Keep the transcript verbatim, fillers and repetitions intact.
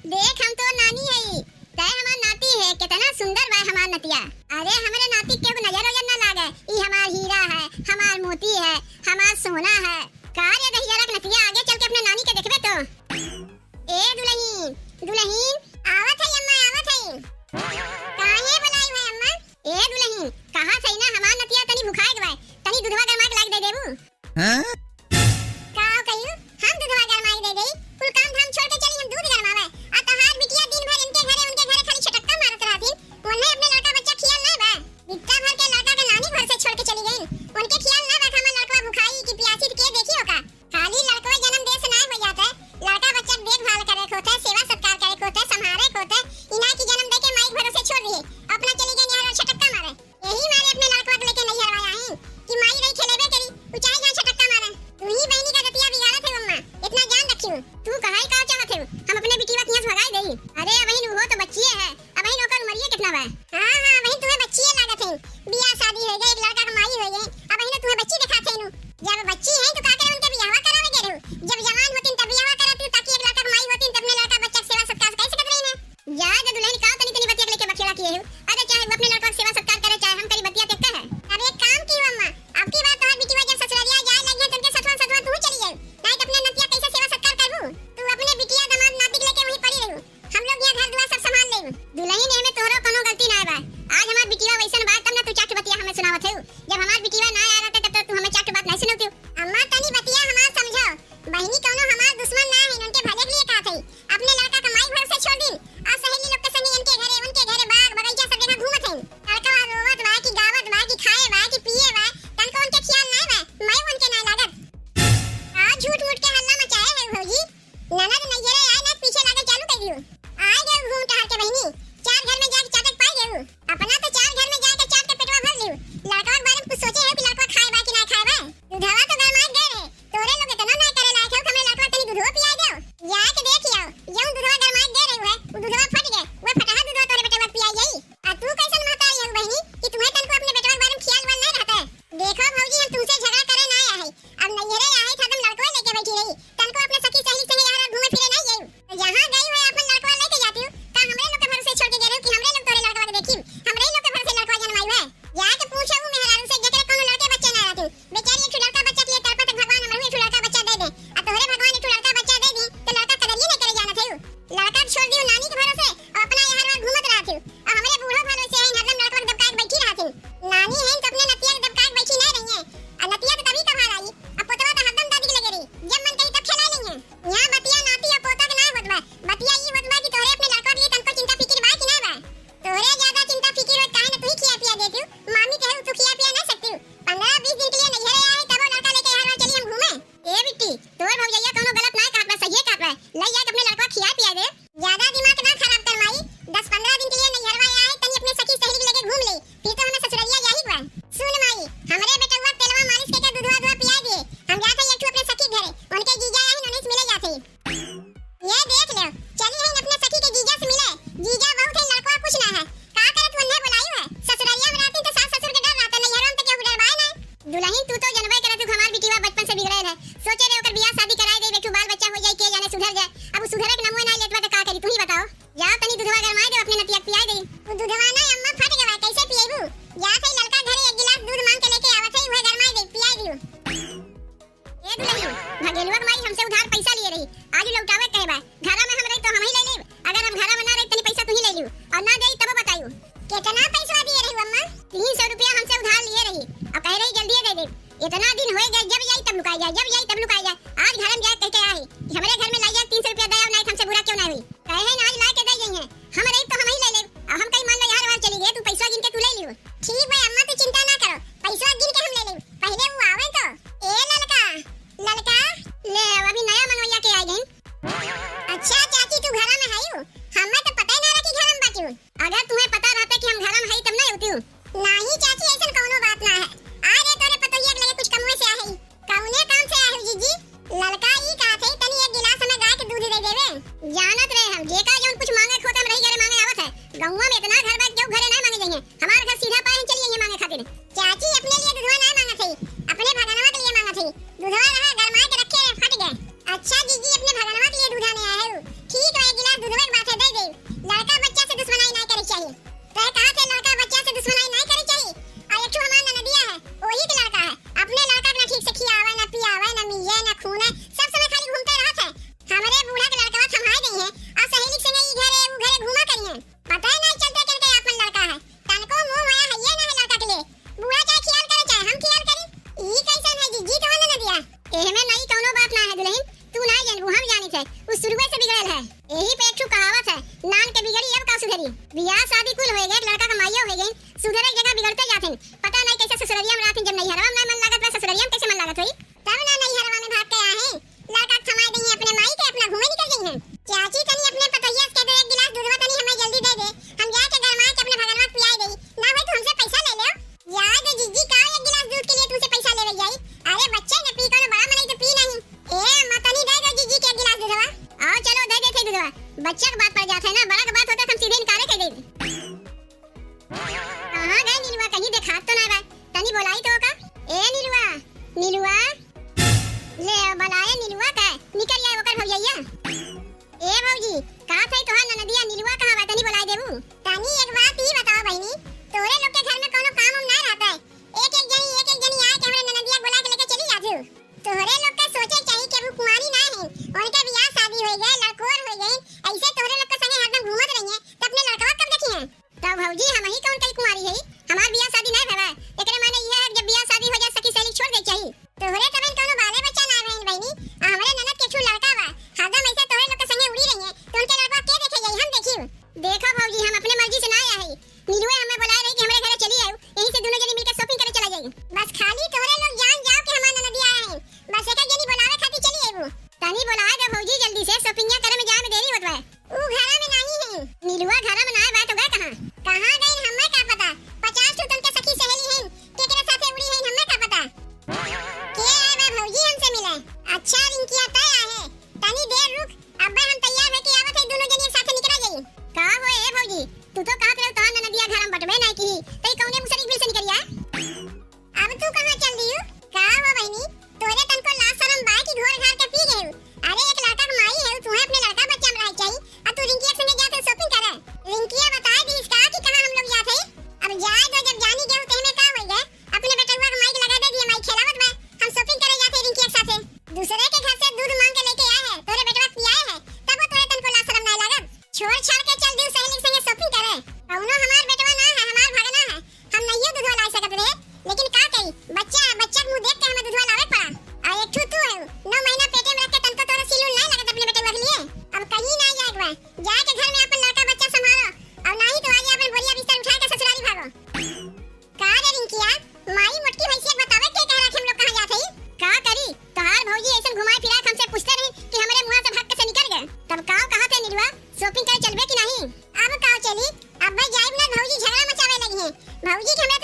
देख, हम तोर नानी हई, तै हमार नाती है, केतना सुंदर बा हमार नतिया। अरे, हमरे नाती के केहू नजर ओजर ना लागे, ई हमार हीरा है, हमार मोती है, हमार सोना है। का रे दहिजरा के नतिया, आगे चल के अपने नानी के देखबे तो। ए दुलहिन, दुलहिन, आवत है अम्मा, आवत है। काहे बुलाई है अम्मा? ए दुलहिन, कहा सही ना, हमार नतिया तनी भुखाए के बा, तनी दुधवा गरमा के लाके दे देबू? हाँ? का हो कहियो, हम दुधवा गरमाई दे गई, कुल काम धाम छोड़ के चली हम दूध गरमावे, आ तहार बिटिया दिन भर इनके घरे उनके घरे खाली छटक्का मारत रहती, उन्हें अपने लड़का बच्चा खियाल ना बा, बित्ता भर के लड़का के नानी घर से छोड़ के चली गई, उनके खियाल ना बा कि हमार लड़का भुखाई कि पियासी के देखियो का, खाली लड़कवे जन्म दे से ना हो जाते, लड़का बच्चा के देखभाल करे के होते, सेवा सत्कार करे के होते, संभारे के होते, इना की जन्म दे के माई के भरोसे छोड़ दिए, अपना चली गई यहाँ छटक्का मारे। यही मारे अपने लड़कवा के लेके नैहर आया है कि माई रही खेलेबे करी, उ चाहे जहाँ छटक्का मारे। तू ही बहनी का दतिया बिगाड़त है अम्मा, इतना जान रखी हूँ। तू कहाई का चाहत है, हम अपने बिटिया के यहाँ से भगाई देई? अरे अबहिन वो तो बच्चिए है, अबहिन ओकर उमरिए कितना बा? हाँ, हाँ, अबहिन तुम्हें बच्चिए लागत है, बियाह शादी हो गई, एक लड़का का माई हो गई, अबहिन तुम्हें बच्ची दिखात है नु। जब बच्ची है तो का करे उनके बियाहवा करावे गए रहू? जब जवान होतिन तब बियाहवा कराती, ताकि एक लड़का का माई होतिन तब अपने लड़का बच्चा के सेवा सत्कार कर सकत रही ना। जा, जा दुलहिन, का तनी तनी बतिया के लेके बखेड़ा किए हो? अरे चाहे वो अपने लड़का के सेवा सत्कार करे, चाहे हम करी, बतिया ते का है? अब एक काम की अम्मा, अब की बार तोहर बिटिया जब ससुररिया जाए लगी है, तो उनके सथवा सथवा तू चली जाए, नहीं तो अपने नतिया कैसे सेवा सत्कार करबू? तू अपने बिटिया दामाद नाती के लेके वहीं पड़ी रहू, हम लोग यहाँ घर दुआर सब संभाल लेब। दुलहिन, एमे तोहरो कोनो गलती ना बा, आज हमार बिटिया वैसन बा तब ना तू चाट बतिया हमें सुनावत है, जब हमार बिटिया ना आया रहता तब तो तू हमें चाट बात नहीं सुनौती। अम्मा तनी बतिया हमार समझो, बहिनी कौनो हमार दुश्मन ना है, उनके भले के लिए कहत है। अपने लड़का का माई घर से छोड़ दिन और सहेली लोग के संगे इनके घरे, उनके घरे, बाग बगीचा सब जगह घूमत हैं। लड़का रोवत बा कि गावत बा कि खाए बा कि पिए बा, तनको उनके ख्याल ना बा, माई उनके ना लागत। का झूठ मूठ के हल्ला मचाए है भौजी? ननद नैहरे आए ना पीछे लागे चालू कर दियो। आए गए घूम टहर के बहिनी, चार घर में जाके चाटक पाए गए। अपना तो चार घर में जाके चाट के पेटवा भर लियो। लड़का के बारे में कुछ सोचे हो कि लड़का खाए बा कि ना खाए बा? दूधवा तो गरमाए गए रहे, तोरे लोग इतना ना करे लायक हो, हमरे लड़कवा तनी दूधवा पियाई देव। जाके देख आओ, जौन दूधवा गरमाए दे रही है, उ दूधवा फट गए, वह फटहा दूधवा तोरे बेटवा पियाई जाई। आ तू कैसन महतारी हो बहिनी कि तुम्हें तनको अपने बेटवा के बारे में ख्याल वाल नहीं रहता है? देखो भौजी, हम तुमसे झगड़ा करे ना आया है, अब नैहरे आए थे, हम लड़कवा लेके बैठी रही, तनको अपने सखी सहेली संगे यहाँ घूमे फिरे नहीं जाई। तो जहाँ गई हुए अपन लड़कवा लेके जाती हूँ, का हमरे लोग के भरोसे छोड़ के गए रहो कि हमरे लोग तोरे लड़कवा के देखी, हमरे लोग के भरोसे लड़कवा जनमाई हुए? जाके पूछे उ मेहरारू से जेकरे कोनो लड़के बच्चे ना रहते, बेचारी एक ठो लड़का बच्चा के लिए तड़पत, भगवान हमहू एक ठो लड़का बच्चा दे दे। आ तोहरे भगवान एक ठो लड़का बच्चा दे दी, तो लड़का कदरिए नहीं करे जानत है। लड़का छोड़ दियो नानी के भरोसे, और अपना यहाँ बार घूमत रहत हो। और हमरे बूढ़ो भरोसे है, हरदम लड़कवा के दबका के बैठी रहत हो। नानी है तो अपने नतिया के दबका के बैठी नहीं रही है। आ नतिया तो तभी कभार आई, अब पोतवा तो हरदम दादी के लगे रही, जब मन कही तब खेला नहीं है। यहाँ बतिया नाती और पोता के ना होत बा, बतिया ई होत बा कि तोहरे अपने लड़कवा के लिए तनको चिंता फिकिर बा कि ना बा? तोहरे ज्यादा चिंता फिकिर होत काहे ना तू ही खिया पिया देती हो, मामी कहे तू खिया पिया ना सकती हो। पन्द्रह बीस दिन के लिए नैहरे आए, तब वो लड़का लेके हर बार चली हम घूमे। ए बिट्टी, तोर भौजैया कौनो गलत ना कहत बा, सही कहत बा। ले जाके अपने लड़कवा खिया पिया दे। ज्यादा दिमाग ना खराब कर माई, दस पन्द्रह दिन के लिए नैहरवा आए, तनी अपने सखी सहेली के लेके घूम ले, फिर तो हमें ससुररिया जाही बा। सुन माई, हमरे बेटवा तेलवा मालिश के, के दूधवा धुआ पिया दिए, हम जाते एक ठो अपने सखी घरे, उनके जीजा आए, उन्हें से मिले जाते। ये देख लो, चली हईन अपने सखी के जीजा से मिले। जीजा बहुत है, लड़कवा कुछ ना है। का करे तू उन्हें बुलाई है? ससुररिया में रहती तो सास ससुर के डर रहता, नैहरवा में तो केहू डर बाय ना। दुलहिन, तू तो जनबे करे तू हमार बिटिया बचपन से बिगड़े रहे। सोचे रहे ओकर बियाह शादी कराए दे, बेटू बाल बच्चा हो जाए, के जाने सुधर जाए। अब उ सुधरे के नामो ना लेत बा तो का करी, तू ही बताओ। जाओ तनी दूधवा गरमाए दे, अपने नतिया के पियाए दे। उ दूधवा ना अम्मा फट गवा, कैसे पिएबू? जात है लड़का घरे एक गिलास दूध मांग के लेके आवत है, उहे गरमाए दे, पियाए दियो। ए दुलहिन, भगेलुआ के माई हमसे उधार पैसा लिए रही, आज लौटावे कहे बा। घरा में हम रही तो हम ही ले लेब, अगर हम घरा में ना रही तनी पैसा तू ही ले लियो, और ना देई तबो बताइयो। कितना पैसा दिए रही अम्मा? तीन सौ रुपया हमसे उधार लिए रही, और कह रही जल्दी दे दे। इतना दिन होए गए, जब जाई तब लुकाई जाए, जब जाई तब लुकाई जाए। आज घर में जाए कह के आई कि हमरे घर में लाई जाए तीन सौ रुपया दे, और नहीं हमसे बुरा क्यों ना हुई। कहे हैं आज ला के दे गई हैं, हम रही तो हम ही ले लेब। अब हम कहीं मान लो यार वार चली गए, तू पैसा गिन के तू ले लियो। ठीक बा अम्मा, तू चिंता ना करो, पैसा गिन के हम ले लेब। पहले वो आवे तो। ए ललका, ललका, ले अब अभी नया मनवैया के आ गई। अच्छा चाची, तू घरा में हई हो? हमें तो पता ही ना रहा कि घरा में बाटी हो। अगर तुम्हें पता रहता कि हम घरा में हई तब ना होती हो। नहीं चाची, ऐसन कौनो बात ना है। आ रे तोरे पतोहिया के लगे कुछ कमवे से आहे। कौने काम से आहे जीजी? ललका ई कहा थे तनी एक गिलास हमें गाय के दूध दे देवे। जानत रहे हम, जेका जौन कुछ मांगे खोते हम रही घरे मांगे आवत है। गौवा में इतना घर बा, क्यों घरे ना मांगे जाइए। हमार घर सीधा पाए, हम चलिए ये मांगे खातिर। चाची अपने लिए दूधवा ना मांगत है, अपने भगनवा के लिए मांगत है। दूधवा रहा गरमाए के रखे रहे, फट गए। अच्छा जीजी, अपने भगनवा के लिए दूधा ले आए हो। ठीक है, एक गिलास दूधवा के बात है, उ शुरुए से बिगड़ल है। एही पे एक ठू कहावत है, नान के बिगड़ी अब का सुधरी। बियाह शादी कुल होए गए, लड़का के माइयो होए गई, सुधरे के जगह बिगड़ते जाथिन। पता नहीं कैसे ससुररिया में रहथिन, जब नैहरवा में ना मन लागत बा, ससुररिया में कैसे मन लागत होई? तब ना नैहरवा में भाग के आए हैं, लड़का के थमाए देंगे अपने माई के, अपना घूमे निकल गई हैं। चाची, तनी अपने पतोहिया से कह दे, एक गिलास दूधवा तनी हमें जल्दी दे दे, हम जाए के गरमाए के अपने भगनवा के पियाए देई, ना होई तो हमसे पैसा ले लेव। जाए दे जीजी, का एक गिलास दूध के लिए तुमसे पैसा लेवे जाई? अरे बच्चे ने पी, कोनो बड़ा मनई तो पी नहीं। ए अम्मा, तनी दे दे जीजी के एक गिलास दूधवा। आओ चलो, दे देते दूधवा। बच्चा के बात पड़ जात है ना, बड़ा के बात होता तो हम सीधे इनकारे कह देते। कहाँ गए नीलुआ, कहीं देखात तो ना बा। तनी बोलाई तो का। ए नीलुआ, नीलुआ। ले अब बलाए नीलुआ का, निकल आए ओकर भौजैया। ए भौजी, का थई तोहार ननदिया नीलुआ कहाँ बा, तनी बोलाई देबू? तनी एक बात ई बताओ बहिनी, तोरे लोग के घर में कोनो काम उम ना रहता है? एक एक जनी, एक एक जनी आए के हमरे ननदिया के बुला के लेके चली जात हो। तोहरे लोग के सोचे चाहिए कि अब उ कुंवारी ना है, उनके बियाह शादी हो गए, लड़कोर हो गए, ऐसे तोहरे लोग के संगे हरदम घूमत रहिए, तो अपने लड़कवा कब देखी हैं? तो भौजी, हम ही कौन कई कुंवारी है? हमार बियाह शादी ना भवा, एकरे माने यह है कि जब बियाह शादी हो जाए, सखी सहेली छोड़ दे चाहिए। तोहरे तबन कौनो बाले बच्चा ना बहन बहनी, आ हमरे ननद के छू लड़का बा, हरदम ऐसे तोहरे लोग के संगे उड़ी रहिए, तो उनके लड़का के देखे जाई, हम देखी। देखो भौजी, हम अपने मर्जी से ना आया है, नीलुए हमें बुलाए रही कि हमरे घरे चली आयु, यहीं से दोनों जनी मिलके shopping करे चला जाई। बस खाली तोहरे लोग जान जाओ कि हमार ननदिया आए हैं, बस एक जनी बुलावे खातिर चली आयु। तनी बुलाए दे भौजी, जल्दी से shoppingया करे में जाए में देरी होत बा। ऊ घरा में नाही है। नीलुआ घरा में ना बा तो गए कहाँ? कहाँ गई हमें का पता, पचास ठो तनके सखी सहेली हैं, केकरे साथे उड़ी हैं हमें का पता। के आए बा भौजी हमसे मिले? अच्छा रिंकिया तय आहे, तनी देर रुक, अब्बे हम तैयार होके आवत है, दोनों जनी एक साथे निकला जाई। का हो ए भौजी, तू तो कहत रहे तोहार ननदिया घर में बटबे नहीं की, तई कौने मुसरी बिल से निकलिया? अब तू कहाँ चल दियू? का हो बहिनी, तोरे तनको लाज शरम बा कि घोर घार के पी गयू? अरे एक लड़का के माई है, तू है अपने लड़का बच्चा में रह चाहिए, अब तू रिंकिया के संगे जात है shopping करे। रिंकिया बताए दीस का कि कहाँ हम लोग जात है? अब जाए दो, जब जानी गयू तेमे का होई गए, अपने बेटवा के माई के लगा दे दिए, माई खेलावत बा, हम shopping करे जात है रिंकिया के साथे। दूसरे के घर से दूध मांग के लेके आए है, तोरे बेटवा के पियाए है, तब वो तोरे तनको लाज शरम नहीं लागत? छोड़ छाड़ के चल दियो सहेली के संगे shopping करे। कौनो हमार बेटवा ना है, हमार भगना है। हम नहियो दूधवा ला सकत रहे, लेकिन का करी, बच्चा है, बच्चा के मुंह देख के हमें दूधवा लावे के पड़ा। आ एक ठू तू है, नौ महीना पेटे में रख के तनको तोरा सील उल नहीं लगत अपने बेटवा के लिए। अब कहीं ना जाए के बा, जाके घर में अपन लड़का बच्चा संभालो, और नहीं तो आगे अपन बोरिया बिस्तर उठा के ससुरारी भागो। का रे रिंकिया, माई मोटकी भैंसिया के बतावे के कह रहा कि हम लोग कहाँ जात हई? का करी, तोहार भौजी ऐसन घुमाए फिराए के हमसे पूछते रही कि हमरे मुँह से भाग के से निकल गए। तब काव कहा थे निलुआ, shopping करे चलबे कि नहीं? अब काव चली, अब भाई जाइब ना, भौजी झगड़ा मचावे लगी हैं। भौजी के हमरे